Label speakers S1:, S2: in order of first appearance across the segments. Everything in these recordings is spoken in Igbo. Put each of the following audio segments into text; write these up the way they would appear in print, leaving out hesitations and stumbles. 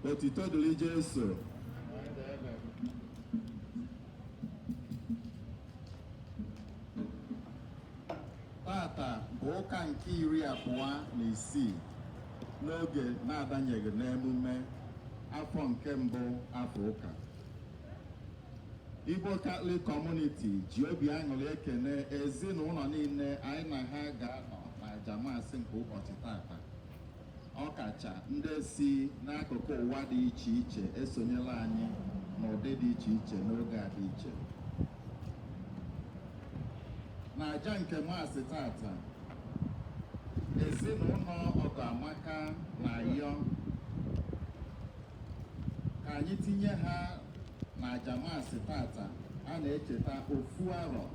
S1: Otito dịrị Jesu. Tata bụ ụka nke 26 n'oge na-adanyeghị n'emume afọ nke mbụ afọ ụka. Igbo Catholic Community ji obi aṅụrị ekene ezinụlọ niile anyị na ha ga-anọ na aja maasị nke ụbọchị tata, ọkacha ndị si n'akụkụ ụwa dị iche iche esonyela anyị n'ụdị dị iche iche n'oge a dị iche. Na aja nke maasị tata, ezinụlọ Ọgụamaka na-ayọ ka anyị tinye ha na aja maasị tata a na-echeta ofu arọ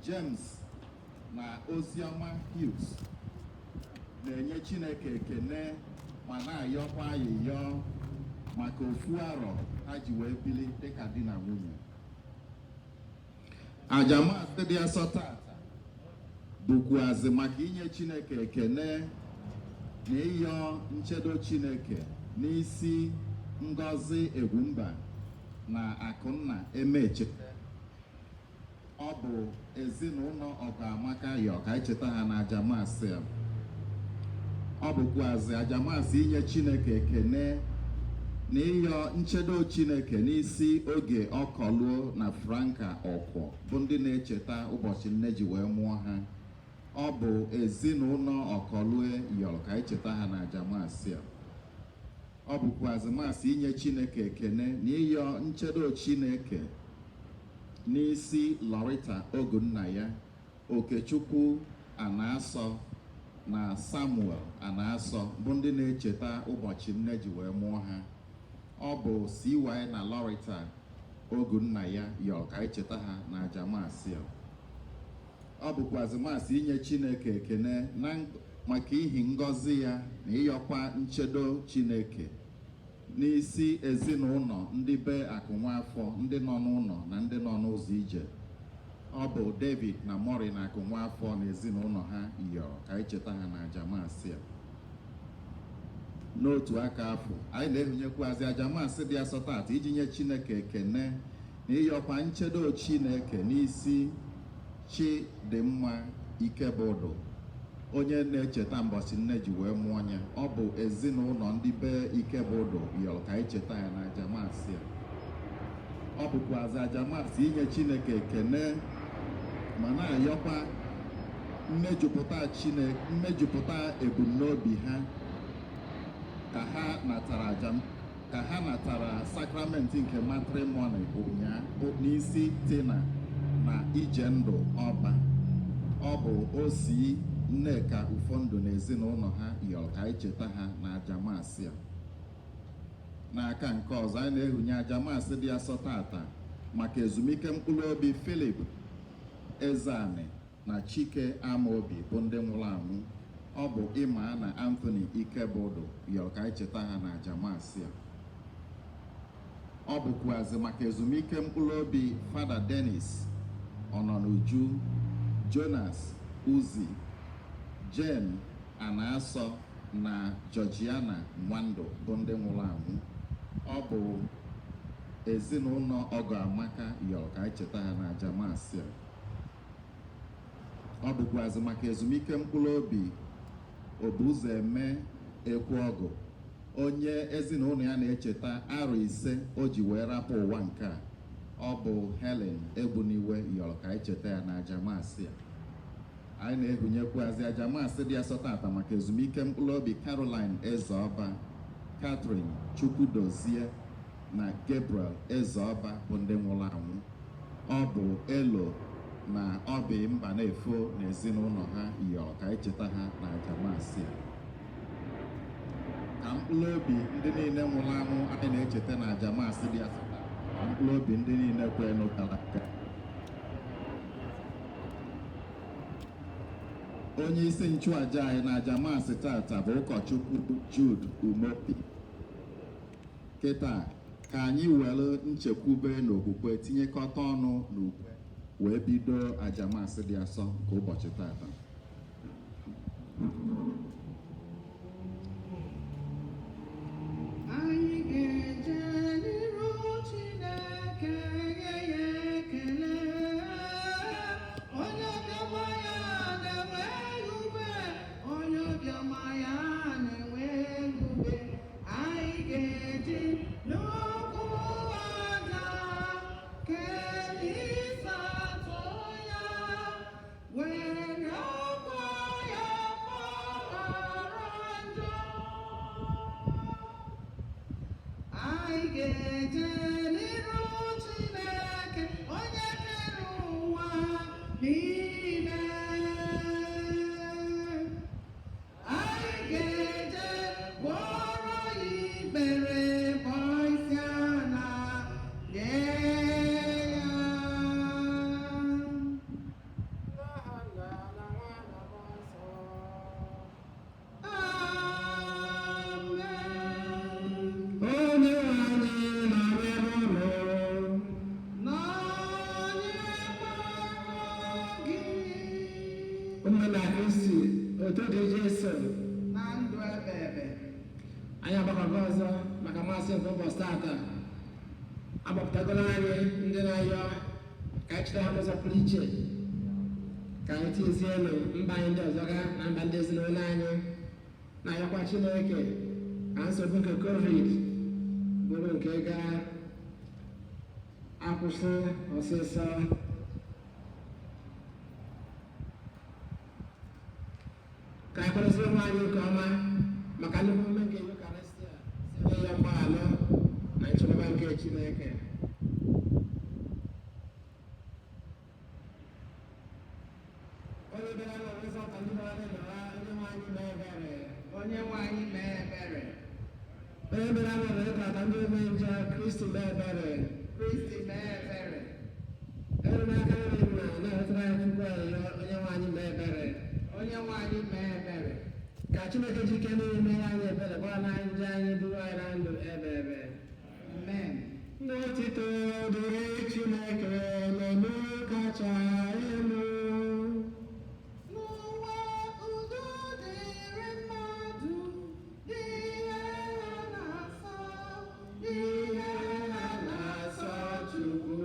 S1: James na Oziọma Hughes na-enye Chineke ekene ma na-ayọkwa ayịyọ maka ofu arọ ha ji wee bili dịka di na nwunye. Aja maasị dị asọ tata bụkwuazị maka inye Chineke ekene na ịyọ nchedo Chineke n'isi Ngọzi Egwumba na Akụnna Emecheta. Ọ bụ ezinụlọ Ọgụamaka yọ ka anyị cheta ha na aja maasị a. Ọ bụkwuazị aja maasị inye Chineke ekene na ịyọ nchedo Chineke n'isi Oge Ọkọluo na Franka Ọkwọ bụ ndị na-echeta ụbọchị nne ji wee mụọ ha. Ọ bụ ezinụlọ Ọkọlue yọrọ ka anyị cheta ha na aja maasị a. Ọ bụkwuazị maasị inye Chineke ekene na ịyọ nchedo Chineke n'isi Lorita Ogunnaya, Okechukwu Anasọ na Samuel Anasọ bụ ndị na-echeta ụbọchị nne ji wee mụọ ha. Ọ bụ CY na Lorita Ogunnaya yọrọ ka anyị cheta ha na aja maasị a. Ọ bụkwazị maasị inye Chineke ekene na maka ihi ngọzi ya na ịyọkwa nchedo Chineke n'isi ezinụlọ ndị be Akụnwafọ, ndị nọ n'ụlọ na ndị nọ n'ụzọ ije. Ọ bụ David na Maureen Akụnwafọ na ezinụlọ ha yọrọ ka anyị cheta ha na aja maasị a. N'otu aka afụ, anyị na-ehunyekwazị aja maasị dị asọ taata iji nye Chineke ekene na ịyọkwa nchedo Chineke n'isi Chidimma Ikebụdụ, onye na-echeta mbọchị nne ji wee mụọ ya. Ọ bụ ezinụlọ ndị be Ikebụdụ yọrọ ka anyị cheta ya na aja maasị a. Ọ bụkwazị aja maasị inye Chineke ekene ma na-ayọkwa mmejupụta Chineke, mmejupụta ebumnobi ha ka ha natara aja ka ha natara sakramenti nke matrimony ụnyaahụ n'isi Tina na Ijendụ Ọba. Ọ bụ Osi Nneka Ufondụ na ezinụlọ ha yọrọ ka anyị cheta ha na aja maasị a. N'aka nke ọzọ, anyị na-ehunye aja maasị dị asọ tata maka ezumike mkpụrụ obi Philip Ezeani na Chike Amaobi bụ ndị nwụrụ anwụ. Ọ bụ Ịma na Anthony Ikebụdụ yọrọ ka anyị cheta ha na aja maasị a. Ọ bụkwazị maka ezumike mkpụrụ obi Fada Dennis Ọnọnuju, Jonas Uzi, Jane Anasọ na Georgiana Nwandụ bụ ndị nwụrụ anwụ. Ọ bụ ezinụlọ Ọgụamaka yọrọ ka anyị cheta ha na aja maasị a. Ọ bụkwazị maka ezumike mkpụrụ obi Obuụzọeme Ekweọgụ, onye ezinụlọ ya na-echeta arọ 5 o ji wee rapụ ụwa nke a. Ọ bụ Helen Egbuniwe yọrọ ka anyị cheta ya na aja maasị a. Anyị na-ehunyekwazị aja maasị dị asọ tata maka ezumike mkpụrụ obi Caroline Ezeọba, Catherine Chukwudozie na Gabriel Ezeọba bụ ndị nwụrụ anwụ. Ọ bụ Elo na Obi Mbanefo na ezinụlọ ha yọrọ ka anyị cheta ha na aja maasị a. Ka mkpụrụ obi ndị niile nwụrụ anwụ anyị na-echeta na aja maasị dị asọ tata, ka mkpụrụ obi ndị niile kwenụ gara aga. Onye isi nchụaja anyị na aja maasị tata bụ ụkọchukwu Jude Umobi. Kịta ka anyị were nchekwube na okwukwe tinyekọta ọnụ n'ukwe wee bido aja maasị dị asọ nke ụbọchị tata.
S2: Ga-eje n'iru Chineke onye kere ụwa niile. Anyị ga-eje gbuoro ya ikpere, kpọọ isi ala nye ya.
S3: N'aha Nna na Nwa na Mmụọ Nsọ.
S2: Amen.
S3: Onye nwe anyị nọnyere unu.
S2: Nọnyekwara gị.
S3: Ụmụnna Kristi, otu dị Jesu.
S2: Na ndụ ebe ebe.
S3: Anyị agbakọgo ọzọ maka Mass nke ụbọchị tata. Agbapụtagoro anyị ndị na-ayọ ka anyị chere ha n'ụzọ pụrụ iche, ka anyị tinyezienụ mba anyị ndị ọzọ gaa na mba ndị ezinụlọ anyị, na-ayọkwa Chineke ka nsogbu nke COVID bụrụ nke ga-akwụsị ọsịsọ. Ka anyị kwadozie onwe anyị nke ọma maka nnukwu emume nke Yukarịstịa site n'ịyọ mgbaghara na nchekwaba nke Chineke. Onye bịara n'ụwa ịzọpụta ndị bịara n'ụwa, onye nwe anyị mee ebere.
S2: Onye nwe anyị mee ebere.
S3: Onye bịara n'ụwa ịkpata ndị ome njọ, Kristi mee ebere.
S2: Kristi mee ebere.
S3: Ere n'aka nri nna na-ewetara anyị Chukwu arịrịọ, onye nwe anyị mee ebere.
S2: Onye nwe anyị mee ebere.
S3: Ka Chineke ji ike niile mere anyị ebere, gbaghara anyị njọ anyị, duru anyị na ndụ ebe ebe.
S2: Amen.
S3: N'otito dịrị Chineke n'elu kacha elu.
S2: N'ụwa, udo dịrị mmadụ, n'ihe ha na-asọ, n'ihe ha na-asọ Chukwu.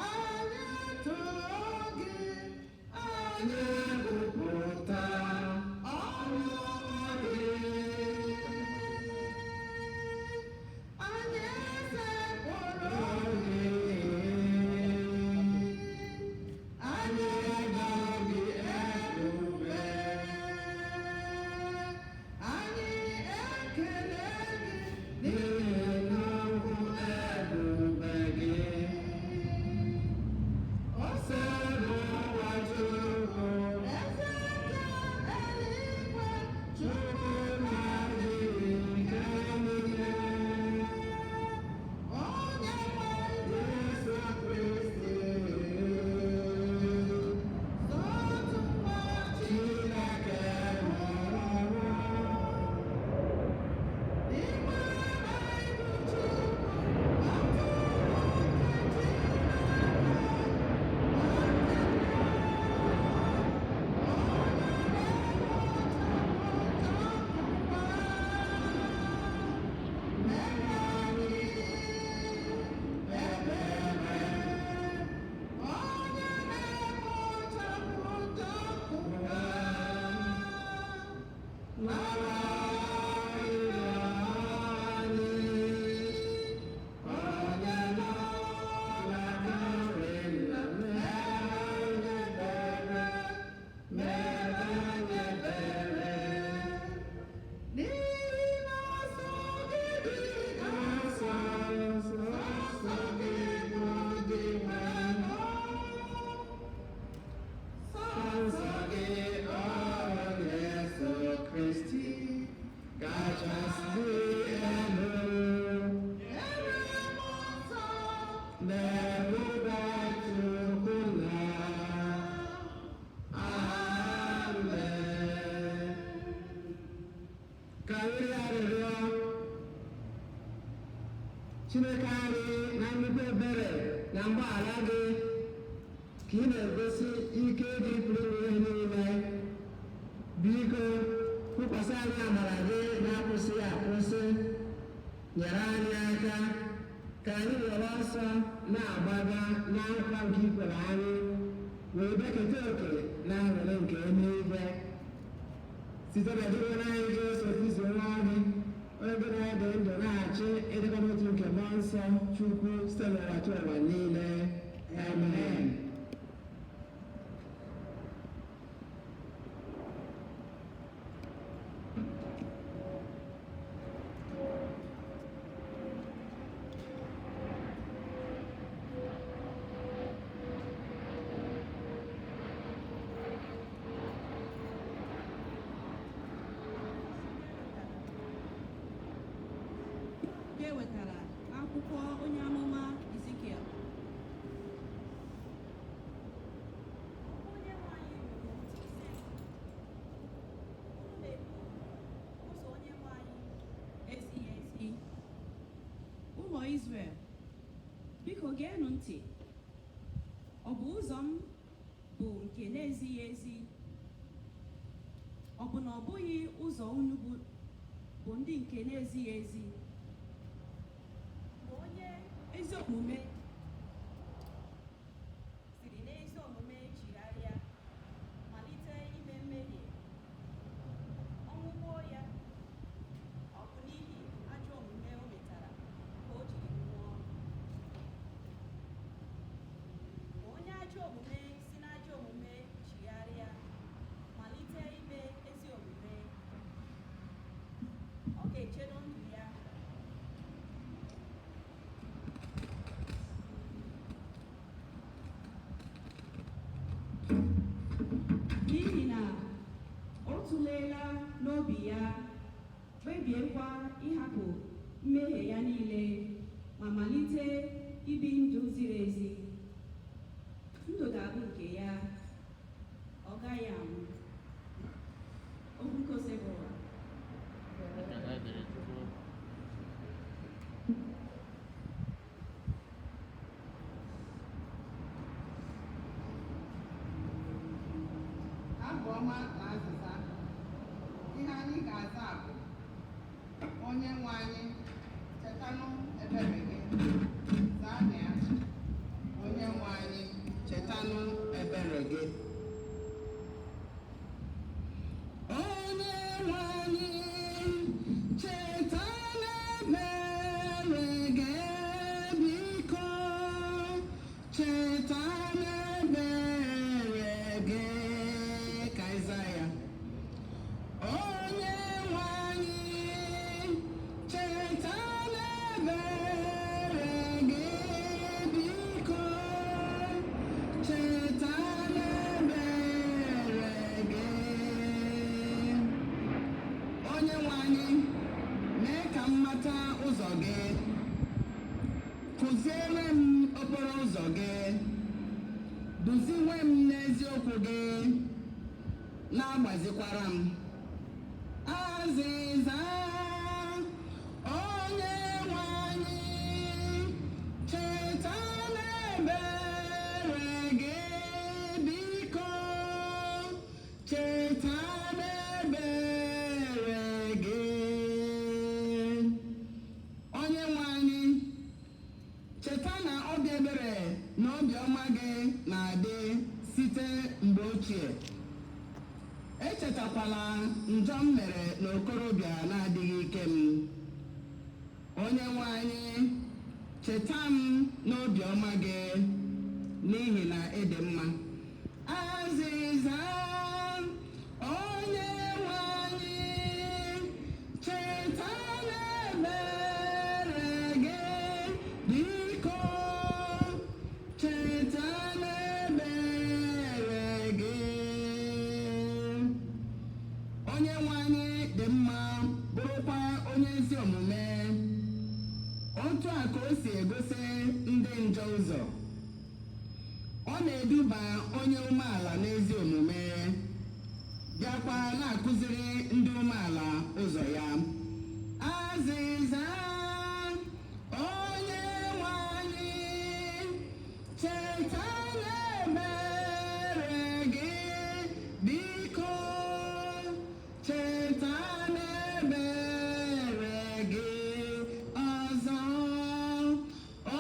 S2: Anyị too gị, anyị
S3: Anyị kwupụta
S2: ọrụ
S3: gị.
S2: Anyị sekpụrụ
S3: Gị.
S2: anyị
S3: Anyị gị ebube.
S2: Anyị ekele gị.
S3: N'ihi nnukwu ebube gị.
S2: Ose
S3: N'ụwa Chukwu,
S2: eze nke eluigwe,
S3: Chukwu na-adịghị ike niile.
S2: Onye nwe
S3: Jesu Kristi,
S2: otu nwa
S3: Chineke mụrụ.
S2: N'ime ịbụ Chukwu, atụrụ nke Chineke, onye na-ekpochapụ njọ ụwa.
S3: Nara anyị, onye nọ n'aka nri nna, mere anyị ebere, mere anyị ebere.
S2: N'ihi na sọ gị dị
S3: Nsọ, nsọ, nsọ gị bụ Dinwenụ. Nsọ gị, O Jesu Kristi, kachasị elu.
S2: Ere m nsọ.
S3: N'ebube Chukwu nna. Amen. Ka anyị rịọ arịrịọ. Chineke anyị, na nnukwu ebere na mgbaghara gị ka ị na-egosi ike gị pụrụ ime ihe niile. Biko kwụkwasị anyị amara gị na-akwụsịghị akwụsị. Nyere anyị aka ka anyị were ọsọ na-agbaga na nkwa nke ikwere anyị, wee beketa oke na aṅụrị nke eluigwe, site na Dinwenụ anyị Jesu Kristi nwa gị, onye gị na ya dị ndụ na-achị ịdịkọ n'otu nke Mmụọ Nsọ Chukwu, site n'ụwa tụ ụwa niile. Amen.
S4: wetara n'akwụkwọ onye amụma Izikiel. Okwu Onyenwe anyị ruru m ntị sị m, "Unu na-ekwu, ụzọ Onyenwe anyị ezighị ezi. Ụlọ Izrel, biko geenụ ntị. Ọ bụ ụzọ m bụ nke na-ezighị ezi? Ọ bụ na ọ bụghị ụzọ unu bụ ndị nke na-ezighị ezi? Mgbe onye ezi omume siri n'ezi omume chigharịa, malite ime mmehie, ọnwụ gbuo ya, ọ bụ n'ihi ajọ omume o metara ka o jiri nwụọ. Ma onye ajọ omume si n'ajọ omume chigharịa, malite ime ezi omume, ọ ga-echedo ndụ ya. N'ihi na o tụleela n'obi ya, kpebiekwa ịhapụ mmehie ya niile ma malite ibi ndụ ziri ezi. Ndụ ga-abụ nke ya, ọ gaghị anwụ." Okwu nke Osebụrụwa.
S5: Ekele dịrị Chukwu.
S2: Abụ ọma na azịza. Ihe anyị ga-aza bụ, "Onye nwe anyị, chetanụ ebere gị." Zaa na ya, "Onye nwe anyị, chetanụ ebere gị."
S3: Onye nwe anyị, chetana ebere gị, biko, chetana ebere gị. Ka anyị zaa ya. Onye nwe anyị, chetana ebere gị, biko, chetana ebere gị. Onye nwe anyị, mee ka m mata ụzọ gị, kụziere m okporo ụzọ gị, duziwe m n'eziokwu gị, na-agbazikwara m. Azịza: Onye nwe anyị, cheta ebere gị, biko, cheta ebere gị. Onye nwe anyị, cheta na obi ebere na obiọma gị na-adị site mgbe ochie. Echetakwala njọ m mere n'okorobịa na-adịghị ike m. Onye nwe anyị, cheta m n'obiọma gị, n'ihi na ịdị mma. Azịza: Onye nwe anyị, cheta ebere gị, biko, cheta ebere gị. Onye nwe anyị dị mma, bụrụkwa onye ezi omume. Otu a ka o si egosi ndị njọ ụzọ. Ọ na-eduba onye umeala n'ezi omume, bịakwa na-akụziri ndị umeala ụzọ ya. Azịza: Onye nwe anyị, cheta ebere gị, biko, cheta ebere gị. Ọzọ,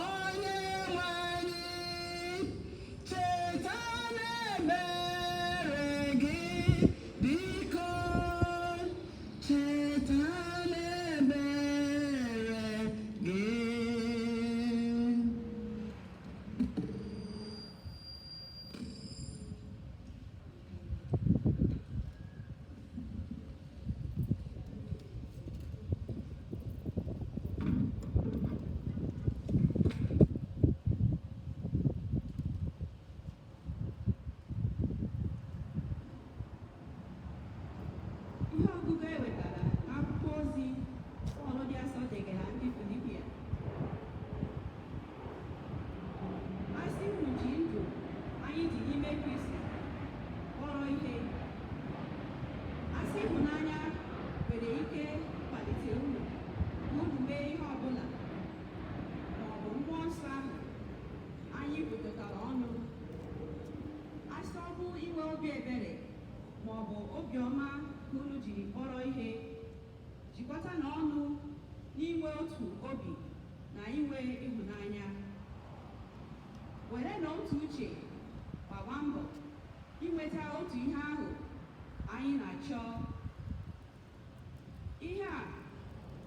S3: onye nwe anyị, cheta ebere gị, biko, cheta.
S4: Jikọtanụ ọnụ n'inwe otu obi na inwe ịhụnanya. Were na otu uche gbawa mbọ inweta otu ihe ahụ anyị na-achọ. Ihe a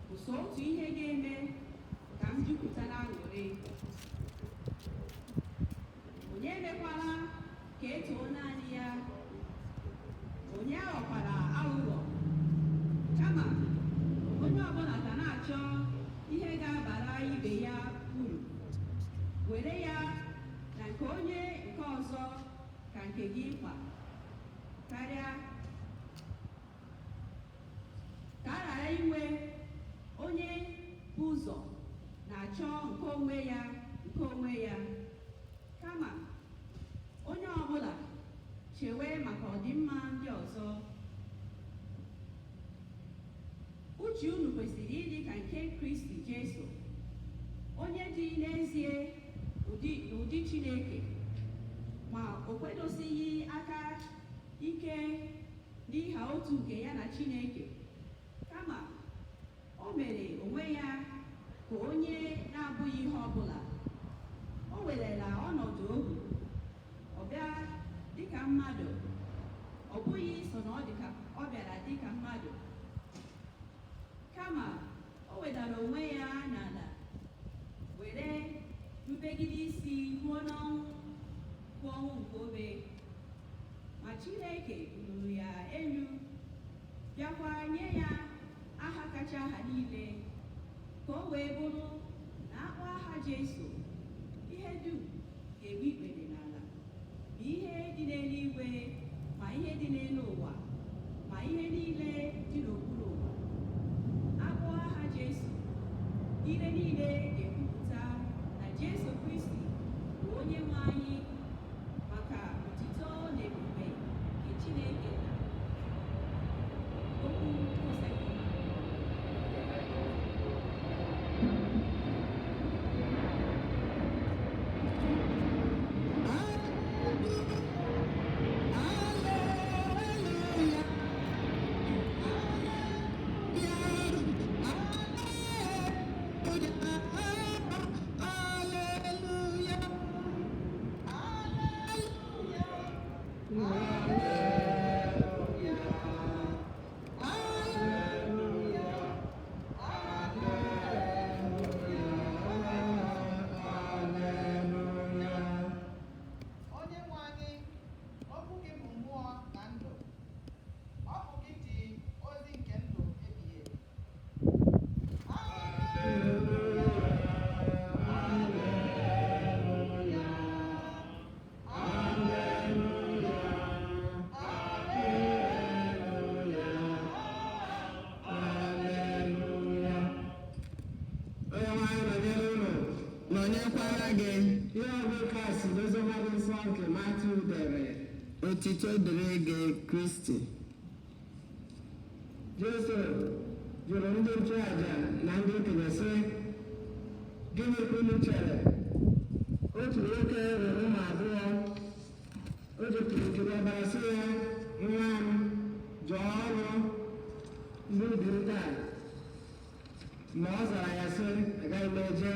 S4: bụ sọ otu ihe ga-eme ka m jupụta n'aṅụrị. Onye emekwala ka e too naanị ya, onye aghọkwala aghụghọ, kama onye ọbụla ga na-achọ ihe ga-abara ibe ya uru. Were ya na nke onye nke ọzọ ka nke gị mkpa karịa, ka a ghara inwe onye bụ ụzọ na-achọ nke onwe ya nke onwe ya, kama onye ọbụla chewe maka ọdịmma ndị ọzọ. Uche unu kwesịrị ịdị ka nke Kristi Jesu, onye dị n'ezie ụdị n'ụdị Chineke, ma o kwedosighị aka ike n'ịha otu nke ya na Chineke, kama o mere onwe ya ka onye na-abụghị ihe ọbụla. O werela ọnọdụ ohu, ọ bịa dịka mmadụ, ọ bụghị so na ọ dịka ọ bịara dịka mmadụ, kama o wedara onwe ya n'ala, were mbegide isi ruo n'ọnwụ, bụ ọnwụ nke obe. Ma Chineke buliri ya elu, bịakwa nye ya aha kacha aha niile, ka o wee bụrụ na akpọ aha Jesu, ihe dum ga-egbu ikpere n'ala, ma ihe dị n'eluigwe, ma ihe dị n'elu ụwa, ma ihe niile dị n'okpuru ụwa. Akpọ aha Jesu, ire niile ga-ekwupụta na Jesu Kristi bụ onye nwe anyị, maka otuto na ebube nke Chineke. Na okwu Osebụlụwa.
S2: Onye nwe anyị, okwu gị bụ mmụọ na ndụ. Ọ bụ gị ji ozi nke ndụ ebighị ebi.
S3: Onye nwe anyị nọnyere unu.
S6: Nọnyekwara gị.
S3: Ihe ọgụgụ kasị n'oziọma dị nsọ nke Matiu dere.
S6: Otito dịrị gị, Kristi.
S3: Jesu jụrụ ndị nchụàjà na ndị okenye sị, "Gịnị ka unu chere? Otu nwoke nwere ụmụ abụọ. O jekwuru nke ọbara sị ya, 'Nwa m, jụọ ọrụ n'ubi m taa.' Ma ọ zara ya sị, 'Agaghị m eje.'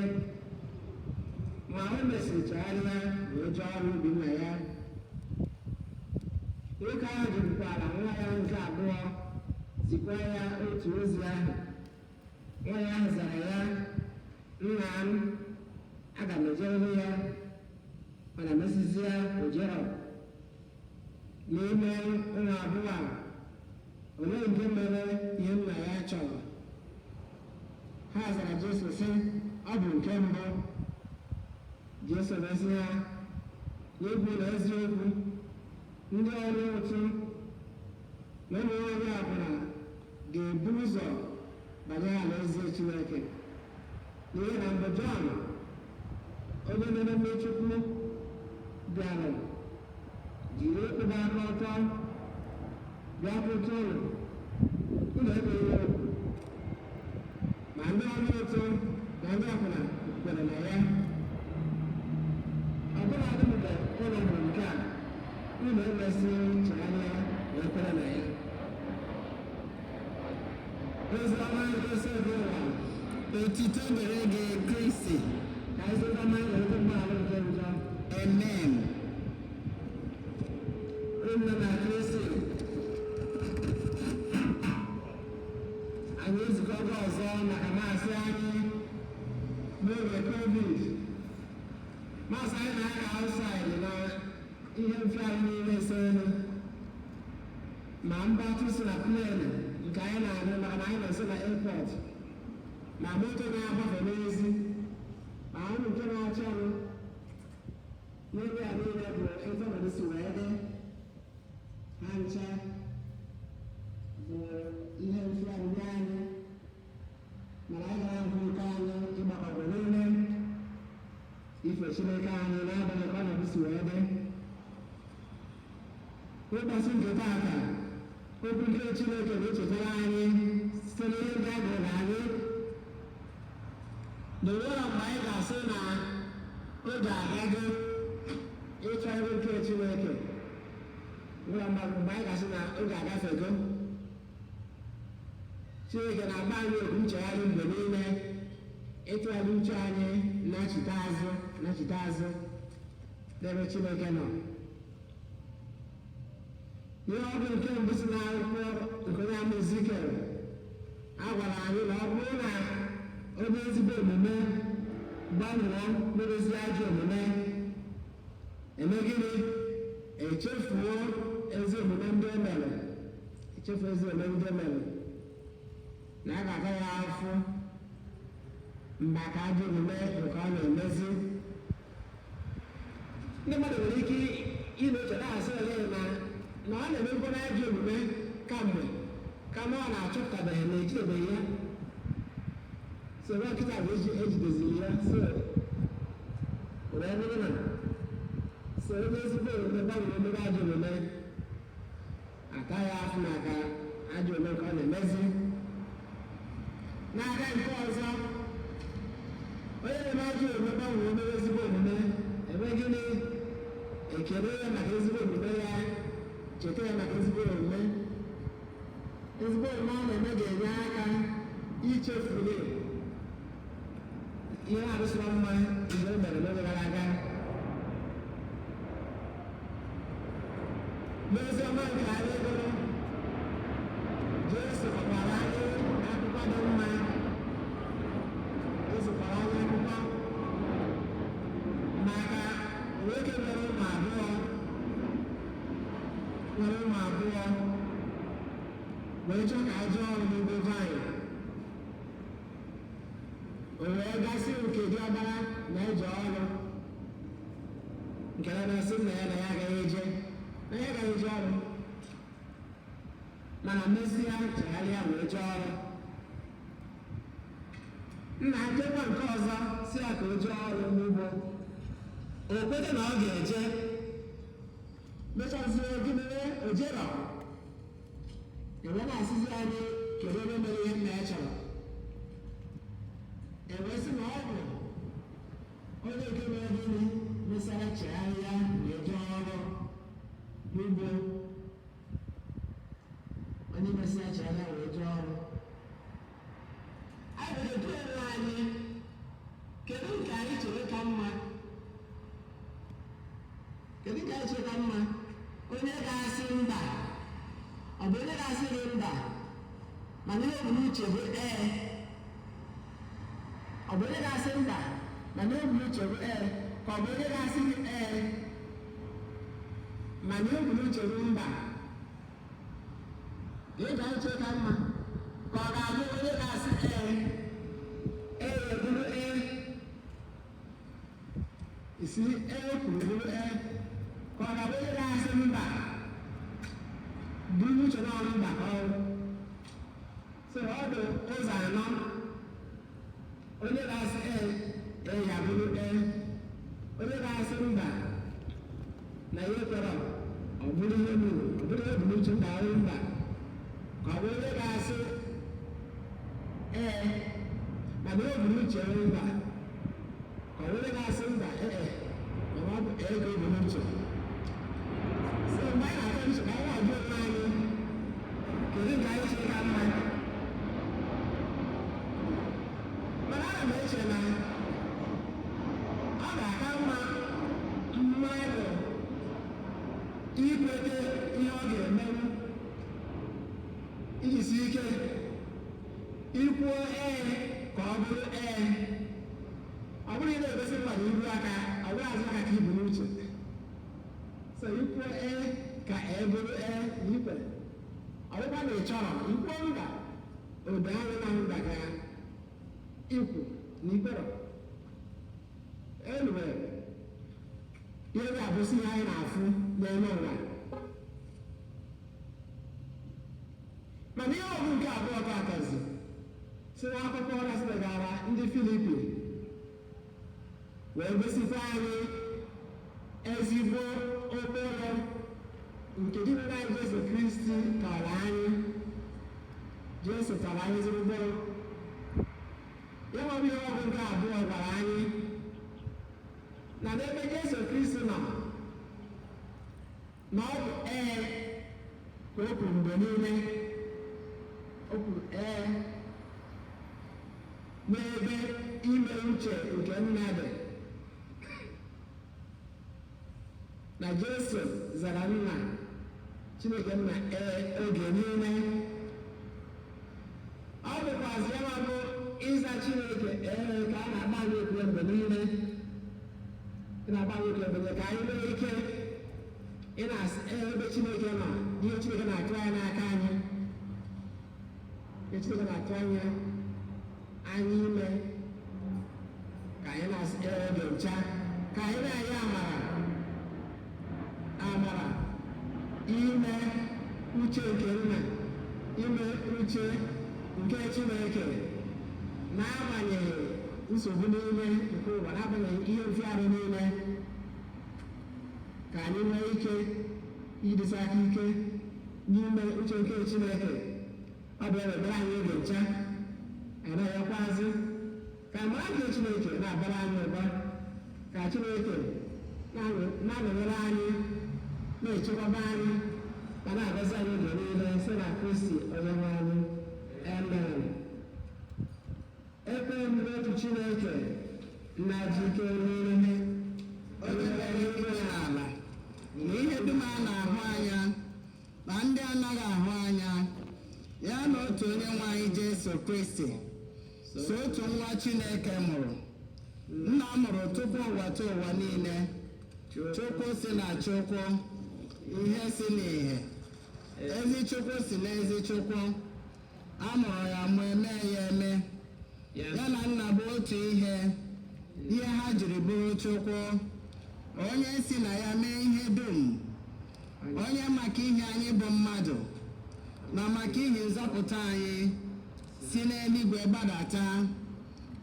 S3: Ma o mesịrị chegharịa wee jee ọrụ ubi nna ya. Nwoke ahụ jekwukwara nwa ya nke abụọ, zikwa ya otu ozi ahụ. Nwa ya ahụ zara ya, 'Nna m, aga m ejerịrị ya.' Mana mesịsịa o jerọ. N'ime ụmụ abụọ a, olee nke mere ihe nna ya chọrọ?" Ha zara Jesu sị, "Ọ bụ nke mbụ." Jesu wee sị ha, "N'ikwu na eziokwu, ndị ọrụ ụtụ na ụmụ nwaanyị akwụna ga-ebu ụzọ banye alaeze Chineke. N'ihi na mgbe Jọn onye mere mmirichukwu bịara jiri ịkwụba aka ọtọ bịakwute unu, unu ekweghị ya okwu, ma ndị ọrụ ụtụ na ndị akwụna kwere na ya. Ọbụladị mgbe unu hụrụ nke a, unu emesịghị chegharịa wee kwere na ya." Ozi ọma nke Osebụrụwa.
S6: Otito dịrị gị, Kristi.
S3: Ka anyị sịkwa mma anyị were mgbaghara nke njọ.
S6: Amen.
S3: Nna na Kristi, anyị ezukọgo ọzọ maka maasị anyị n'oge COVID. Maasị anyị na-aga outside na ihe mfịahụ niile so elu, ma mgbatụ si na plane nke anyị na-anụ maka na anyị nọ nso na airport, ma moto na-agbafe n'ezi, ma anụ nke na-achọ ọnụ n'ebe a niile bụ etu ọnọdụ si wee dị. Ha ncha bụ ihe mfịahụ nye anyị, mana anyị gara ahụ ike anyị ịgbakọgụ niile ife Chineke anyị n'agbanyeghị ka ọnọdụ si wee dị. Ụbọchị nke taata, okwu nke Chineke na-echetara anyị site n'ihe ndị a gụrụ anyị na onwere mgbe anyị ga-asị na oge agago ịchọ ihu nke Chineke. Nwere mgbe anyị ga-asị na oge agafego. Chineke na-agba anyị okwu nchegharị mgbe niile, ịtụgharị uche anyị nachite azụ, nachite azụ n'ebe Chineke nọ. Ihe ọgụ nke mbụ si n'akwụkwọ nke onye ama Ezikiel, a gwara anyị na ọ bụrụ na onye ezigbo omume gbanwee merezi ajọ omume, eme gịnị? Echefuo ezi omume ndị o mere, echefuo ezi omume ndị o mere, na a ga-ata ya afụ maka ajọ omume nke ọ na-emezi. Ndị mmadụ nwere ike ị na-eche na-asị ole na na ọ na-emekwa ajọ omume kamgbe, kama ọ na-achọpụtabeghị na ejidebeghị ya. So nwa nkịta bụ ejideziri ya, so wee bụrụ na so onye ezigbo omume gbanwere omebe ajọ omume, ata ya afụ maka ajọ omume nke ọ na-emezi. N'aka nke ọzọ, onye na-eme ajọ omume gbanwere omebe ezigbo omume, eme gịnị? Ekele ya maka ezigbo omume ya, cheta ya maka ezigbo omume. Ezigbo omume ọ na-eme ga-enye aka ichefuru ihe na-adịsịrọ mma mgbe o mere n'oge gara aga. N'ozi ọma nke anyị gụrụ, Jesu kọkwara anyị akụkọ dị mma. O zikwara anyị akụkọ maka nwoke nwere ụmụ abụọ, nwere ụmụ abụọ wee chọọ ka a jụọ ọrụ n'ugbo vaịn. O wee gasị nke diọkpara na eje ọrụ, nke na-asị nna ya na ya agaghị eje, na ya agaghị eje ọrụ, mana mesịa chegharịa wee jee ọrụ. Nna jekwa nke ọzọ si ya ka o jee ọrụ n'ugbo, o kwete na ọ ga-eje, mechazie gịnị? O jerọ. Ewee na-asịzi anyị kedu ebe mere ihe nna ya chọrọ. Ewee sị na ọ bụ onye nke mere gịnị? Mesara chegharịa wee jee ọrụ n'ugbo. Onye mesịa chegharịa wee jee ọrụ. Anyị nwere jụọ onwe anyị, kedu nke anyị chere ka mma? Kedu nke anyị chere ka mma? Onye ga-asị mba, ọ bụ onye ga-asị gị mba mana ihe ọ bụ n'uche bụ ee? Ọ bụ onye ga-asị mba mana ihe ọ bụ n'uche bụ ee, ka ọ bụ onye ga-asị gị ee mana ihe ọ bụ n'uche bụ mba? Gịnị ka anyị chere ka mma? Ka ọ ga-abụ onye ga-asị ee, ee ya bụrụ ee, isi ee kwuru bụrụ ee, ka ọ ga-abụ onye ga-asị mba bụrụ n'uche na ọrụ mba ka ọrụ? So ọ dị ụzọ anọ. Onye ga-asị ee, ee ya bụrụ ee. Onye ga-asị mba na ihe kwere, ọ bụrụ ihe mere, ọ bụrụ ihe bụ n'uche mba ọrụ mba, ka ọ bụ onye ga-asị ee mana o bụ n'uche mba, ka ọ bụ onye ga-asị mba ee mana ọ bụ ee ka o bụ n'uche. So mgbe anyị na-atọ uche, ka anyị na-ajụ onwe anyị, kedu nke anyị chere ka mma? Ijisi ike ikwuo ee ka ọ bụrụ ee. Ọ bụrụ ị na-egosi mmadụ ibu aka, ọ bụrụ azụ aka ka ibu n'uche. So ikwuo ee ka ee bụrụ ee na ikwere. Ọ bụkwa na ị chọrọ ikwuo mba, odo anya na mba ka ikwu na ikwere. Anyway, ihe ga-abụsị ihe anyị na-afụ n'elu ụwa. Mana ihe ọgụ nke abụọ taatazi si n'akwụkwọ ọra sidegara ndị Filipi wee gosikwa anyị ezigbo okporo nke dị nna anyị Jesu Kristi tọrọ anyị. Jesu tọrọ anyị ezigbo okporo. Ya nwere ihe ọgụ nke abụọ gwara anyị na n'ebe Jesu Kristi nọ na ọ bụ ee ka o kwuru mgbe niile. O kwuru ee n'ebe ime uche nke nna dị. Na Jesu zara nna Chineke nna ee oge niile. Ọ bụkwazị ya bụ ịza Chineke ee ka a na-agba anyị okwu mgbe niile. Ị na-agba anyị okwu mgbe niile ka anyị nwee ike ị na-asị ee ebe Chineke nọ, ihe Chineke na-atụ anya n'aka anyị, ihe Chineke na-atụ anya anyị ime, ka anyị na-asị ee oge ncha, ka anyị na-enye amara amara ime uche nke nna, ime uche nke Chineke, n'agbanyeghị nsogbu niile nke ụwa, n'agbanyeghị ihe mfịarụ niile, ka anyị nwee ike idisi aka ike n'ime uche nke Chineke. Ọ bụ ya ebere anyị oge ncha. Anyị na-ayọkwazị ka amara nke Chineke na-abara anyị ụba, ka Chineke na-anọnyere anyị, na-echekwaba anyị, ma na-agọzi anyị oge niile, site na Kristi onye nwe anyị. Amen. Ekpe m n'otu Chineke nna ji ike niile,
S6: onye mere eluigwe na ala na ihe dum a na-ahụ anya na ndị anaghị ahụ anya, ya na otu onye nwe anyị Jesu Kristi, so otu nwa Chineke mụrụ, nna mụrụ tupu ụwa tụ ụwa niile, Chukwu si na Chukwu, ihe si n'ihe, ezi Chukwu si n'ezi Chukwu, a mụrụ ya mụ eme ya eme, ya na nna bụ otu ihe, ihe ha jiri bụrụ Chukwu, onye si na ya mee ihe dum, onye maka ihe anyị bụ mmadụ na maka ihe nzọpụta anyị si n'eluigwe gbadata,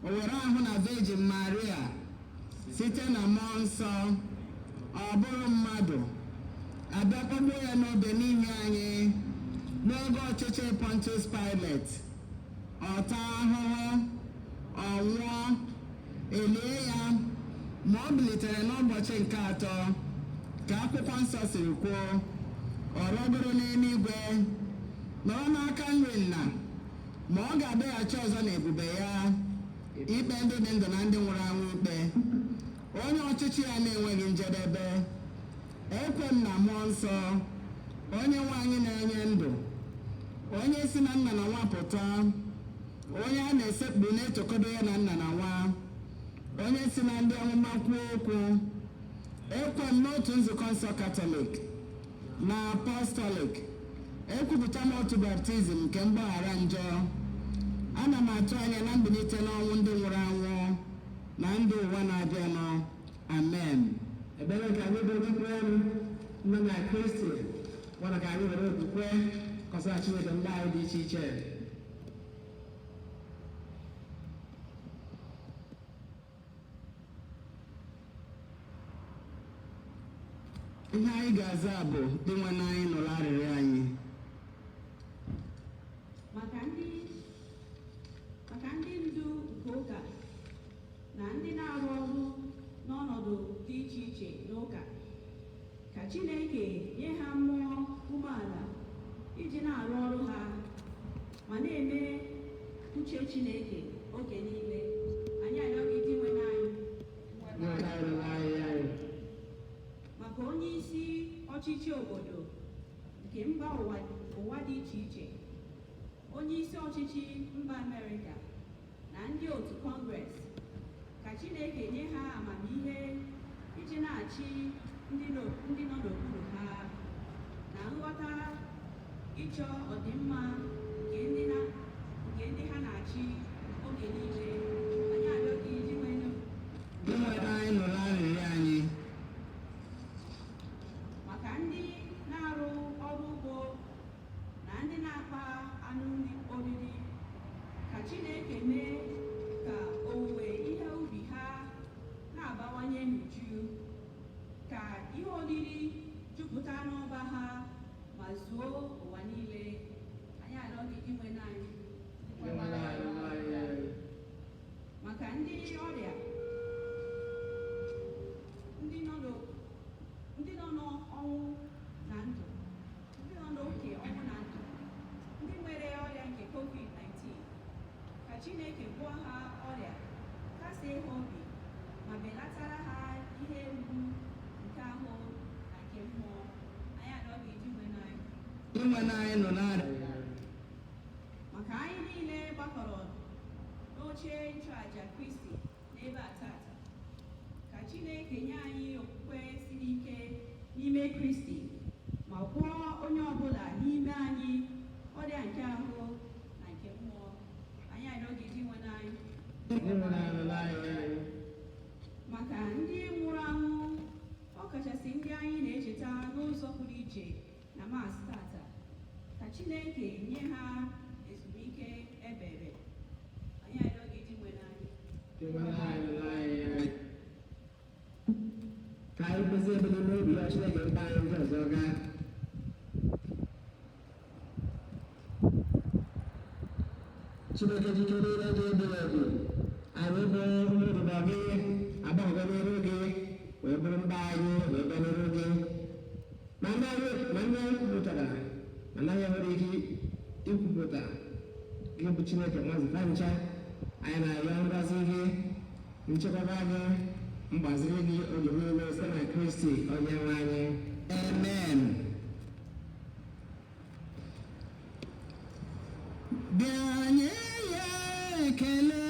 S6: o were ahụ na Virgin Maria site na mmụọ nsọ, ọ bụrụ mmadụ, abịa kpọgbuo ya n'obe n'ihi anyị n'oge ọchịchị Pontius Pilate, ọ taa ahụhụ, ọ nwụọ, elie ya, ma ọ bilitere n'ụbọchị nke atọ ka akwụkwọ nsọ siri kwuo, ọ rọgoro n'eluigwe, nọrọ n'aka nri nna, ma ọ ga-abịaghachi ọzọ n'ebube ya ikpe ndị dị ndụ na ndị nwụrụ anwụ ikpe, onye ọchịchị ya na-enweghị njedebe. Ekwe m na mmụọ nsọ, onye nwe anyị na-enye ndụ, onye si na nna na nwa pụta, onye a na-esekpuru na-etokọdo ya na nna na nwa, onye si na ndị amụma kwuo okwu. Ekwe m n'otu nzukọ nsọ Katọlik na Apọstọlik. Ekwupụta m otu baptizim nke mgbaghara njọ. Ana m atụ anya na mbilite n'ọnwụ ndị nwụrụ anwụ na ndụ ụwa na-abịanụ. Amen.
S3: Ebere nke anyị bụ ndị kwere nọ na Kristi gwara ka anyị were okwukwe kọsara Chineke ndị anyị dị iche iche.
S6: Ihe anyị ga-aza bụ dị nwanne anyị nụrụ arịrịọ anyị.
S4: Maka ndị ndu nke ụka na ndị na-arụ ọrụ n'ọnọdụ dị iche iche n'ụka, ka Chineke nye ha mmụọ umeala iji na-arụ ọrụ ha ma na-eme uche Chineke oge niile. Anyị arịọ gị dị nwe anyị. Maka onye isi ọchịchị obodo nke mba ụwa dị iche iche, Onye isi ọchịchị mba Amerịka na ndị otu Kọngres, ka Chineke nye ha amamihe iji na-achị ndị nọ n'okpuru ha na nghọta ịchọ ọdịmma nke ndị ha na-achị oge niile. Anyị arịọ gị iji nwee
S6: Dinwenụ anyị, nụrụ arịrịọ anyị.
S4: Maka ndị na-arụ ọrụ ugbo na ndị na-akpa anụ oriri, ka Chineke mee ka owuwe ihe ubi ha na-abawanye n'uju, ka ihe oriri jupụta n'ọba ha ma zuo ụwa niile. Anyị arịọ gị, Dinwenụ anyị.
S5: Dinwenụ anyị, nụrụ arịrịọ anyị.
S4: Maka ndị ọrịa, ndị nọ n'ọnwụ na ndụ, ndị nọ n'oke ọnwụ na ndụ, ndị nwere ọrịa nke COVID-19, ka Chineke gwọọ ha ọrịa, kasie ha obi ma belatara ha ihe mgbu nke ahụ na nke mmụọ. Anyị arịọ gị, Dinwenụ anyị.
S6: Dinwenụ anyị, nụrụ arịrịọ anyị.
S4: Maka anyị niile gbakọrọ n'oche nchụaja Kristi n'ebe a tata, ka Chineke nye anyị okwukwe siri ike n'ime Kristi ma gwọọ onye ọbụla n'ime anyị ọrịa nke ahụ na nke mmụọ. Anyị arịọ gị, Dinwenụ anyị.
S5: Dinwenụ anyị, nụrụ arịrịọ anyị.
S4: Maka ndị nwụrụ anwụ, ọ kachasị ndị anyị na-echeta n'ụzọ pụrụ iche na Mass tata, ka Chineke nye ha ezumike ebere. Anyị arịọ gị, Dinwenụ anyị.
S5: Dinwenụ anyị, nụrụ arịrịọ anyị.
S3: Ka anyị kwụsị ebili n'obi ya Chineke mkpa anyị ndị ọzọ gaa. Chineke jikere ile dị ebighị ebi, anyị bụ ụmụ odibo gị agbakọgo n'iru gị wee bụrụ mba anyị wee bịa n'iru gị, ma ndị anyị ma ndị anyị kwupụtara ma ndị anyị nwere ike ikwupụta. Gị bụ Chineke nwazụta ncha, anyị na-arịọ ngọzi gị, nchekwaba gị, mgbaziri gị oge niile site na Kristi onye nwe anyị.
S6: Amen. Bịa nye ya ekele,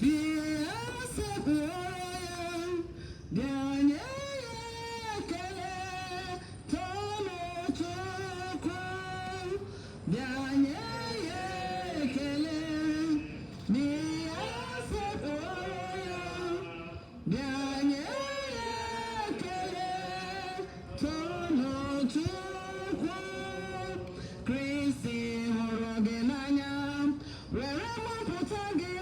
S6: bịa sekpụrụ ya, bịa nye ya ekele, toonu Chukwu. Bịa nye ya ekele, bịa sekpụrụ ya, bịa nye ya ekele, toonu Chukwu. Kristi hụrụ gị n'anya, were mapụta gị.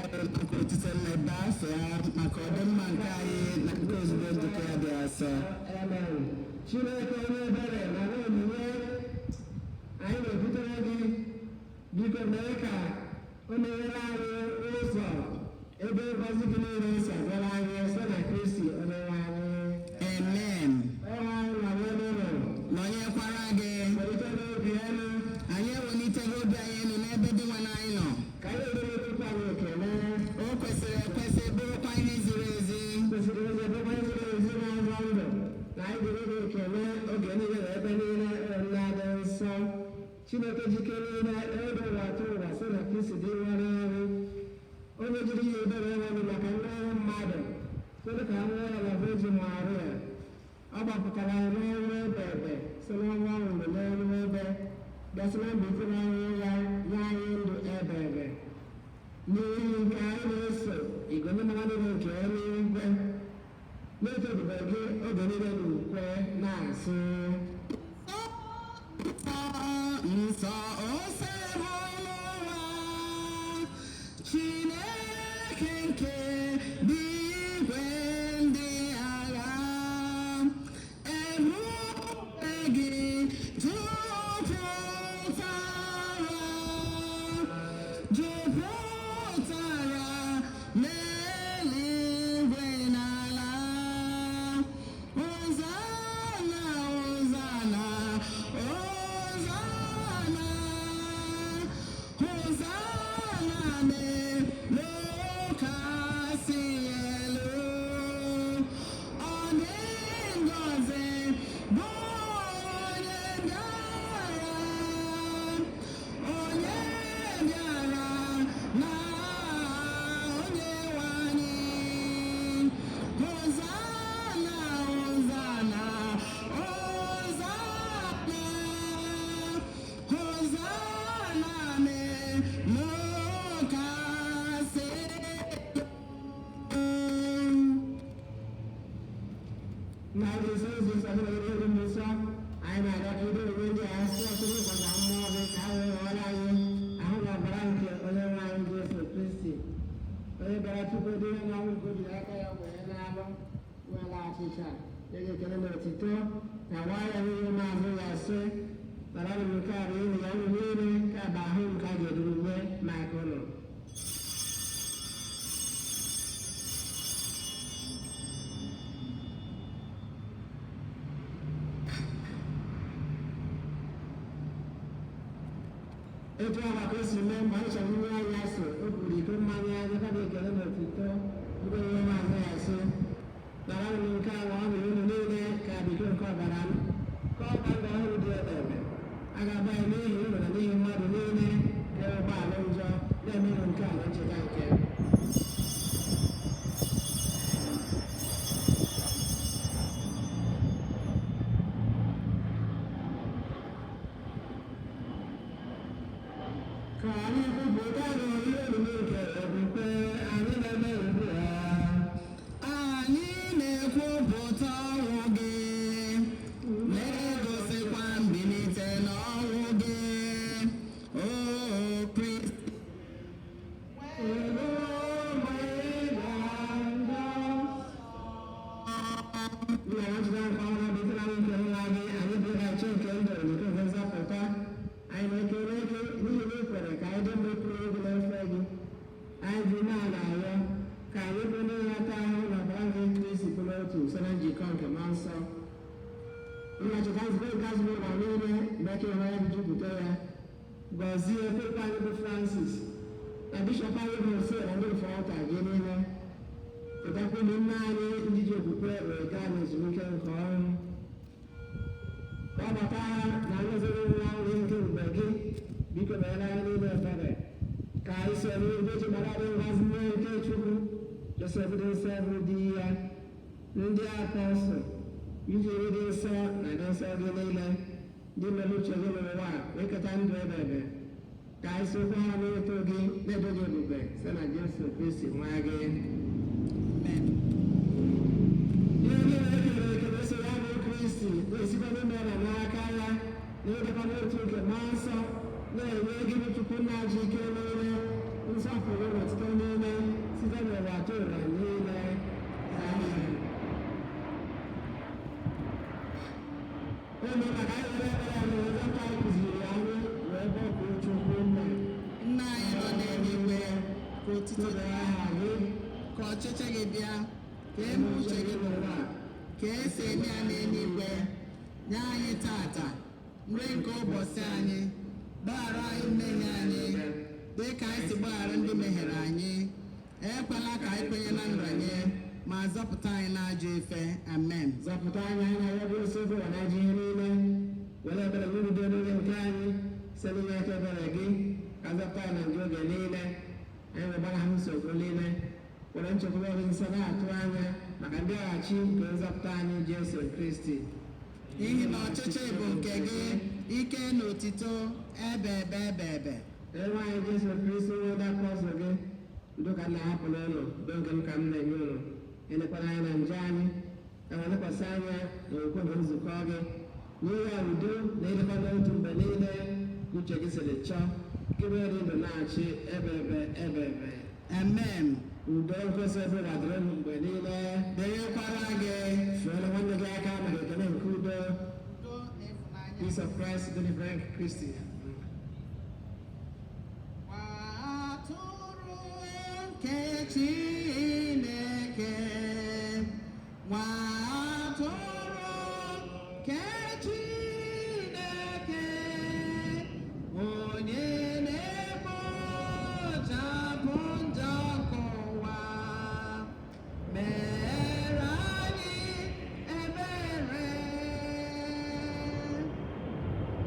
S6: anyị maka otito mmebe afọ ya maka ọdịmma nke anyị na nke ozugbo njikọ ya dị asọ.
S3: Amen. Chineke onye ebere na onyinye anyị na-ebutere gị, biko mee ka o meghere anyị ụzọ ebe ngọzi gị niile si abịara anyị site na Kristi onye nwe anyị.
S6: Amen.
S3: Onye anyị nọ n'ebe nọ.
S6: Nọnyekwara gị.
S3: Welite n'obi elu.
S6: Anyị ewelitego obi anyị elu n'ebe dị nwe anyị nọ.
S3: Ka anyị were tupu anyị ekele.
S6: O kwesịrị ekwesị, bụrụkwa ihe ziri ezi.
S3: Kwesịrị ezi, bụrụkwa ihe ziri ezi na-azọ ndụ na anyị dịrị gị ekele oge niile na ebe niile, nna dị nsọ, Chineke jike niile, ebe ụwa atụ ụwa, sị na Kristi dị nwere ọrụ onye jiri ihe ebere enweghị maka mmehie mmadụ kwere ka nwụọ ya na Virgin Maria. Ọ gbapụtara anyị n'ọnwụ ebe ebe si n'ọnwụ ọ nwụrụ n'elu ebe, gasị na mbilite n'ọnwụ ya nye anyị ndụ ebe ebe. N'ihi nke anyị na-eso igwe ndị mmadụ niile nke eluigwe na-eto ebube gị oge niile n'ukwe na-asị:
S6: Nsọ, ose bụ n'ụwa, Chineke nke dị igwe ndị agha, ebube gị jupụtara, jupụtara n'eluigwe n'ala. Hosanna, Hosanna, Hosanna, Hosanna n'elu kasị elu. Ọ dị ngọzi bụ onye bịara, onye bịara na onye nwe anyị. Hosanna, Hosanna, Hosanna, Hosanna n'elu kasị elu.
S3: Na Jizọs Jizọs na ebe nsọ anyị na-arịọ ka ido onwe ndị a sị ọtụtụ ụkwa mmụọ gị ka ha wee ghọrọ anyị ahụ na ọbara nke onye nwe anyị Jesu Kristi, onye bịara tupu dịrị n'ọnwụ nke o jiri aka ya wee na-alụ nwere achịcha nye gị ekele na otito na nwa ya n'ihe maazị ya sị: "Bara m nke a bụ enyi ya unu niile, nke a bụ ahụ m nke a ga-eduru nye maka ụlọ." Etu ahụ ka o si mee mgbe anyị chọrọ inye anyị asị, o buru iko mmanya nyekwa gị ekele na otito, bụrụ onye maazị ya sị: "Nara m nke a, ọ bụ unu niile, ka bụ iko nke ọbara m, ka ọ gba ndụ ọhụrụ dị ebe ebe a ga-agba ya n'ihi unu na n'ihi mmadụ niile ka e ụgbọala njọ na-emerụ nke a na ncheta nke m." Ka anyị kwupụta n'oriri omume nke okwukwe anyị na-eme ugbu a.
S6: Anyị na-ekwupụta ọnwụ gị, na-egosikwa mbilite n'ọnwụ gị, O Kristi.
S3: Nna ya jide nke ọma butere anyị nke nwa gị, anyị bụghachi nke ndụ na nke nke nzọpụta. Anyị na-ekele gị n'ihi na ị kwere ka anyị dị ndụ pụrụ egwu na mfe gị. Anyị ji umeala arịọ ka anyị bụ ndị na-ata ahụhụ na ọbara nke Kristi bụrụ otu site na njikọ nke mmụọ nsọ. Nna, cheta nzukọ nke azụrụ ụwa niile, mee ka ịhụnanya gị jupụta ya. Gọzie Popu anyị bụ Francis na bishọp anyị bụ Nse na ndị mfe ọta gị niile. Chetakwa ụmụnne anyị ndị ji okwukwe wee gaa n'ezumike nke ọnwụ. Kpọbata ha na ngọzi nwa nri nke ebube gị. Biko meere anyị niile ebere. Ka anyị soro ndị ji mara dị ngọzi nye nke Chukwu, Josef dị nsọ bụ di ya, ndị apọstụl, iji dị nsọ na ndị nsọ gị niile, ndị mere uche gị n'ụwa a, wee keta ndụ ebe ebe. Ka anyị sokwa ha n'ịtụ gị na-edo gị ebube site na Jesu Kristi nwa gị.
S6: Amen.
S3: Ihe niile e kere eke na-eso ya bụ Kristi na-esikwa n'ime na n'aka ya na ịdịkwa n'otu nke mmụọ nsọ na-enye gị bụ Chukwu nna ji ike niile. nsọpụrụ na otuto niile site n'ụwa tụrụ niile. Amen. Ụmụ maka anyị were ekpere anyị wee ka anyị kụziri anyị wee bọkuo Chukwu Nna.
S6: Nna anyị nọ n'eluigwe, ka otuto
S3: Tụrụ aha gị.
S6: Ka ọchịchị gị bịa, ka eme uche gị n'ụwa ka esi eme ya n'eluigwe. Nye anyị tata nri nke ụbọchị anyị. Gbaghara anyị mmehie anyị dị ka anyị si gbaghara ndị mehiere anyị. Ekwela ka anyị kwenye na nranye, ma zọpụta anyị n'ajọ ife. Amen.
S3: Zọpụta anyị anya ya bụ nsogbu ụwa na ajọ ihe niile. Were ebere gị rudo n'oge nke anyị site n'inye aka ebere gị ka zọpụta anyị na njọ oge niile. Anyị wee ha nsogbu niile. Were nchekwaba gị nsọ na-atụ anya maka mbịaghachi nke nzọpụta anyị Jesu Kristi.
S6: N'ihi na ọchịchị bụ nke gị, ike na otito ebe ebe ebe ebe.
S3: Onyenwe anyị Jesu Kristi, onye apọstụl gị, udo ka m na-ahapụ n'ụlọ, udo nke m ka m na-enye ụlọ. Elekwala anya na njọ anyị, kama lekwasị anya n'okwukwe na nzukọ gị. Nye ya udo na ịdịkwa n'otu mgbe niile ka uche gị siri chọọ, gị bụ dị ndụ na-achị ebe ebe ebe ebe.
S6: Amen.
S3: Udo nkwesị ebe dịrị unu mgbe niile.
S6: Dịrịkwara gị.
S3: Fụọrọ nwanne gị aka maka ekele nke udo.
S2: Udo na ịfụnanya.
S3: Peace of Christ, dị Frank Christi.
S6: Nwa atụrụ nke Chineke, nwa atụrụ nke Chineke, onye na-ekpochapụ njọ nke ụwa, mere anyị ebere.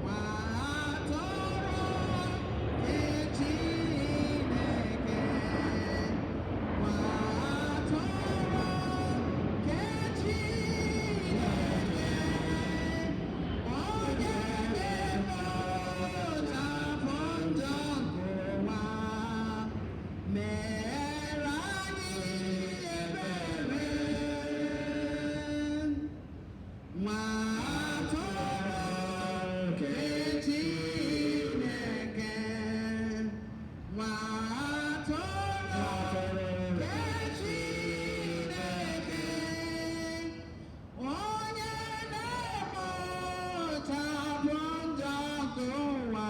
S6: Nwa atụrụ nke Chineke, nwa atụrụ nke Chineke, onye na-ekpochapụ njọ nke ụwa, mere anyị ebere. Nwa atụrụ nke Chineke, nwa atụrụ nke Chineke, onye na-ekpochapụ njọ nke ụwa,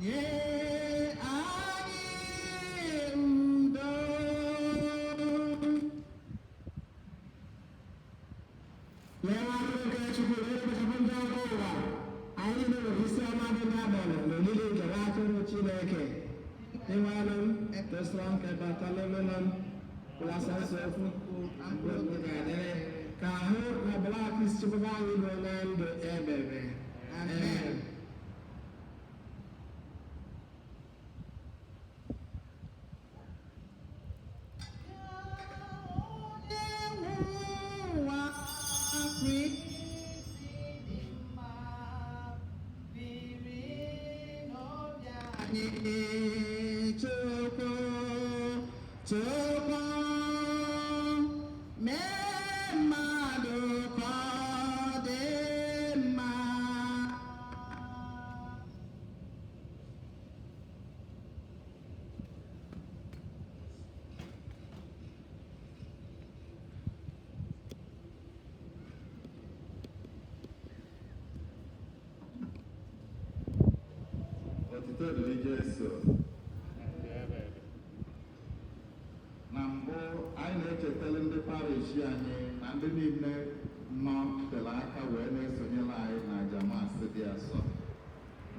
S6: nye anyị udo.
S3: Lee nwa atụrụ nke Chukwu na-ekpochapụ njọ nke ụwa. Anyị niile nwere isi ọma dị n'abalị n'olili nke nwa atụrụ Chineke. Ịnwanụ m, tosara m ka bata n'ime ụlọ m, kwụlasa nsọ okwu, mkpụrụ ga-adịrị. Ka ahụ na ọbara Kristi chekwaba anyị ruo na ndụ ebebe.
S6: Amen. Onye nwe ụwa, Kristi dị mma, biri n'obi anyị. Chukwu, Chukwu, mee mmadụ ka ọ dị mma.
S1: Otito dịrị Jesu. Na mbụ, anyị na-echetara ndị parish anyị na ndị niile nọ tere aka wee na-esonyere anyị na aja Maasị dị asọ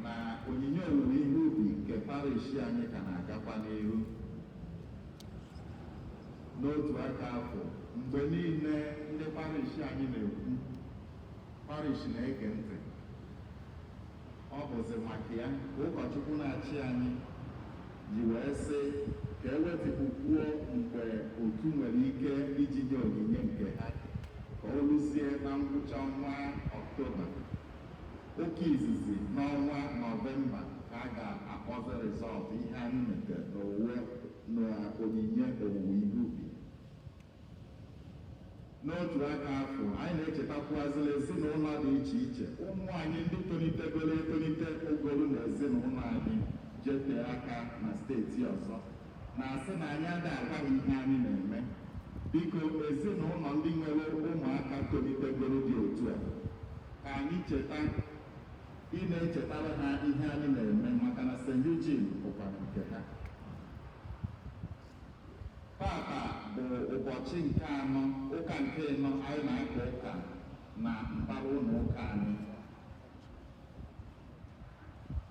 S1: na onyinye owuwe ihe ubi nke parish anyị ka na-agakwa n'ihu. N'otu aka afọ, mgbe niile ndị parish anyị na-ekwu, parish na-ege ntị. Ọ bụzi maka ya ka ụkọchukwu na-achị anyị ji wee sị ka e wetịpụkwuo mgbe otu nwere ike iji nye onyinye nke ha ka o luzie na ngwụcha ọnwa Ọktoba. Ụka izizi n'ọnwa Nọvemba ka a ga-akpọzi result ihe anyị metere n'owuwe na onyinye owuwe ihe ubi. N'otu aka afọ, anyị na-echetakwazịla ezinụlọ dị iche iche, ụmụ anyị ndị tolitegoro etolite ogolu na ezinụlọ anyị. jetee aka na steeti ọzọ na-asị na anyị adịghị agwa ha ihe anyị na-eme. Biko, ezinụlọ ndị nwere ụmụaka tolitegoro dị otu a, ka anyị cheta ị na-echetara ha ihe anyị na-eme, maka na St. Eugene bụkwa nke ha. Tata bụ ụbọchị nke anọ, ụka nke ịnọ anyị na-aka ụka na mbara ụlọ ụka anyị.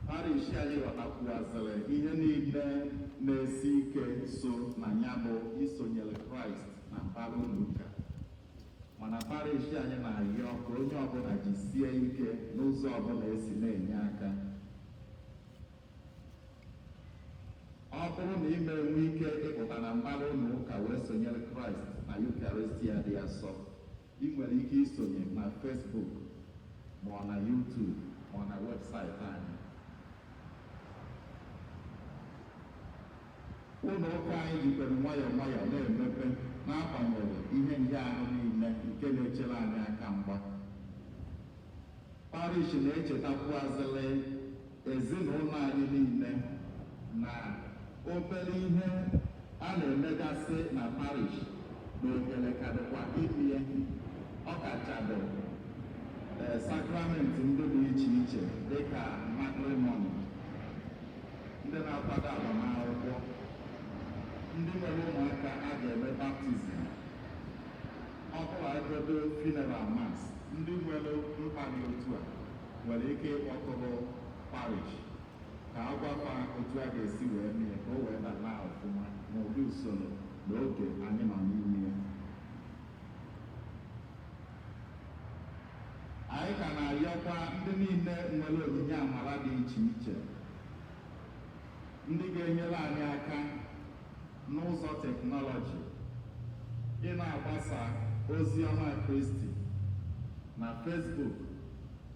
S1: Parish anyị ghọtakwuazịrị ihe niile na-esi ike so na ya bụ isonyere Kraịst na mbara ụlọ ụka, mana parish anyị na-ayọ ka onye ọbụla jisie ike n'ụzọ ọbụla esi na-enye aka. Ọ bụrụ na ime enwe ike ịpụta na mbara ụlọ ụka wee sonyere Kraịst na Yukaristia dị asọ, ị nwere ike isonye na Facebook, ma ọ na YouTube, ma ọ na webụsaịtị anyị. Ụlọ ụka anyị jikwere nwayọọ nwayọọ na-emepe n'agbanyeghị ihe nhịahụ niile nke na-echere anyị aka mgba. Parish na-echetakwuazịrị ezinụlọ anyị niile na obere ihe a na-emegasị na parish na ohere ka dịkwa imie, ọkachadụ ee sakramenti ndị dị iche iche dịka matrimony, ndị na-akwado agbamakwụkwọ, ndị nwere ụmụaka a ga-eme baptizim, ọ bụla egodo funeral mass. Ndị nwere mkpa dị otu a nwere ike ịkpọtụrụ parish ka a gwakwa otu a ga-esi wee mee ka o wee dala ọfụma n'ụdị usoro na oge anyị nọ n'ime ya. Anyị ka na-ayọkwa ndị niile nwere onyinye amara dị iche iche, ndị ga-enyere anyị aka n'ụzọ teknọlọji ị na-agbasa ozi ọma Kristi na Facebook,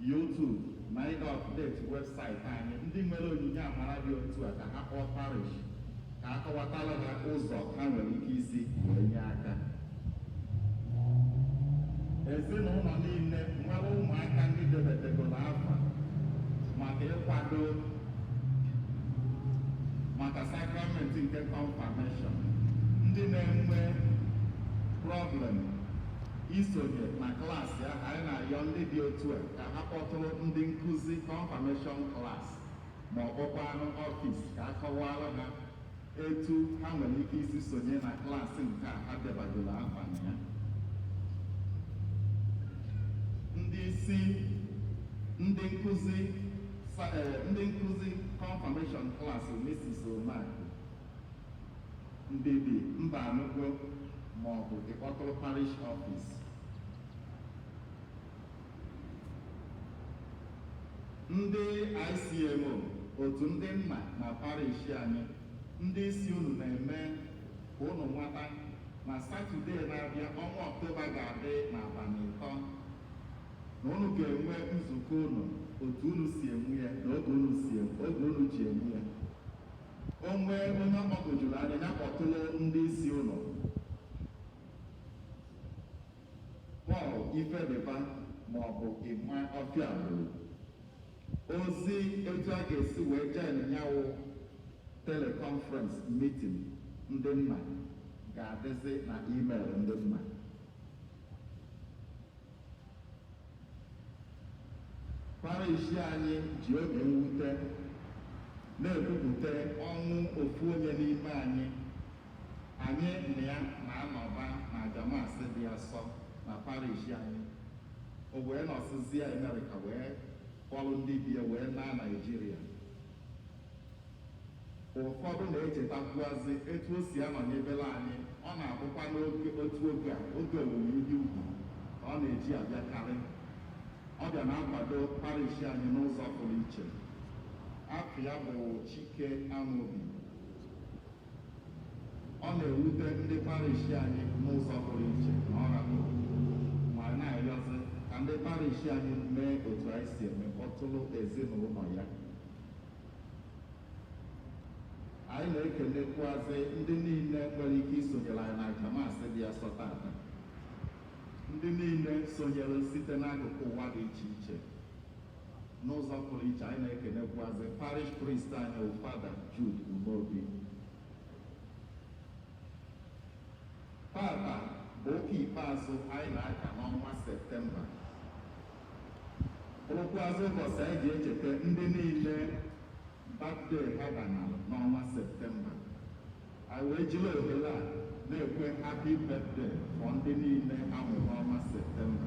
S1: YouTube na ịga update webụsaịtị anyị. Ndị nwere onyinye amara dị otu a, ka ha kpọọ parish ka a kọwatara ha ụzọ ha nwere ike isi wee nye aka. Ezinụlọ niile nwere ụmụaka ndị debetegoro afa maka ịkwado maka sakramenti nke confirmation, ndị na-enwe problem isonye na klaasị ahụ, anyị na-ayọ ndị dị otu a ka ha kpọtụrụ ndị nkụzi confirmation class ma ọ kpọkwanụ ọfịs ka a kọwara ha etu ha nwere ike isi sonye na klaasị nke a ha debagoro afa na ya. Ndị isi ndị nkụzi, ndị nkụzi confirmation class, Mrs. Omakụ Ndidi Mba Anụgo, ma ọ bụ ịkpọtụrụ parish office. Ndị ICMO, otu ndị nna na parish anyị, ndị isi unu na-eme ka unu nwata na Satọde na-abịa, ọnwa Ọktoba ga-adị n'abalị 3, na unu ga-enwe nzukọ unu otu unu si enwe ya na oge unu ji enwe ya. O nwee onye ọ gbagwojuru anya, ya kpọtụrụ ndị isi ụlọ, Paul Ifedeba ma ọ bụ Ịma Ọfịa. Ozi etu a ga-esi wee join nyawụ teleconference meeting ndị nna ga-adịzi na email ndị nna. Parish anyị ji obi mwute na-ekwupụta ọnwụ ofu onye n'ime anyị. Anyị na ya na-anọba na aja Mass dị asọ na parish anyị. O wee nọsịzie Amerịka wee kpọrọ ndị bie wee naa Naijiria. Ụfọdụ na-echetakwuazị etu o si anọnyebere anyị. Ọ na-abụkwa n'oge otu oge a, oge owuwe ihe ubi, ka ọ na-eji abịakarị. Ọ bịa na-akwado parish anyị n'ụzọ pụrụ iche. Afọ ya bụ Chike Amobi. Ọ na-ewute ndị parish anyị n'ụzọ pụrụ iche na ọ rapụrụ ma na-arịọzi ka ndị parish anyị mee otu anyị si eme, kpọtụrụ ezinụlọ ya. Anyị na-ekelekwazị ndị niile nwere ike isonyere anyị na aja Mass dị asọ tata, ndị niile sonyere site n'akụkụ ụwa dị iche iche. N'ụzọ pụrụ iche, anyị na-ekenekwazị parish priest anyị bụ Fada Jude Umeobi. Tata bụ ụka ikpeazụ anyị na-aka n'ọnwa Septemba, bụrụkwazị ụbọchị anyị ji echeta ndị niile birthday ha banalụ n'ọnwa Septemba. Anyị wee jiri ohere a na-ekwe happy birthday for ndị niile amụrụ n'ọnwa Septemba.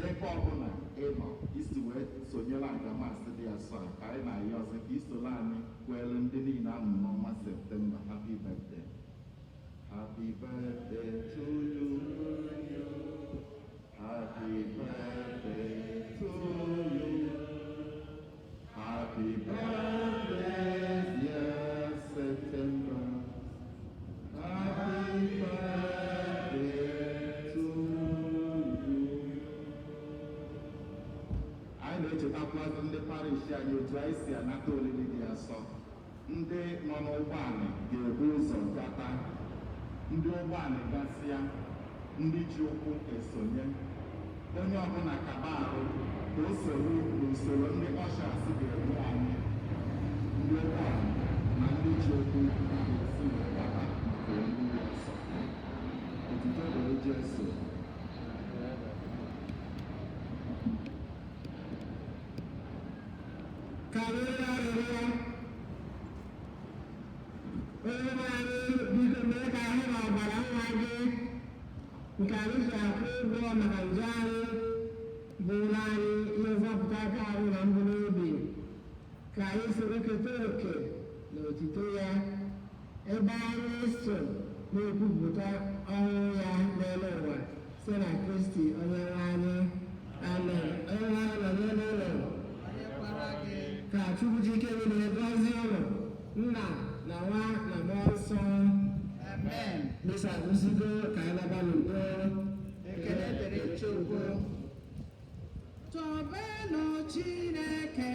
S1: Ebe ọbụla ị nọ isi wee sonyere aja Mass dị asọ a, ka anyị na-ayọzi ka isoro anyị kwere ndị niile amụrụ n'ọnwa Septemba happy birthday. Happy birthday to you. Happy birthday to you. Happy birthday, dear September. Happy birthday to you. Anyị na-echetakwazị ndị parish anyị otu anyị si anata olili dị asọ. Ndị nọ n'ụgbọala ga-ebu ụzọ gata. Ndị ụgbọala gasịa, ndị ji ụkwụ esonye. Onye ọbụla kaba arụ ka o soro n'usoro ndị ushers ga-enye anyị. Ndị ụgbọala na ndị ji ụkwụ ga-esi wee gbata maka olili dị asọ. Otuto dịrị Jesu.
S3: Ka anyị rịọ arịrịọ. Onye nwe anyị, biko mee ka ahụ na ọbara nwa gị nke anyị ji akwụ ụgwọ maka njọ anyị bụrụ anyị ihe nzọpụta aka ahụ na mbụ n'obi, ka anyị soro keta oke na otito ya, ebe anyị so na-ekwupụta ọnwụ ya n'elu ụwa, site na Kristi onye nwe anyị. Amen. Onye nwe anyị nọ n'elu ụlọ.
S2: Nọnyekwara gị.
S3: Ka Chukwu ji ike niile gọzie ụlọ, Nna na Nwa na Mmụọ Nsọ.
S2: Amen.
S3: Misa agwụsịgo, ka anyị laba n'udo.
S2: Ekele dịrị Chukwu. Tobenụ Chineke.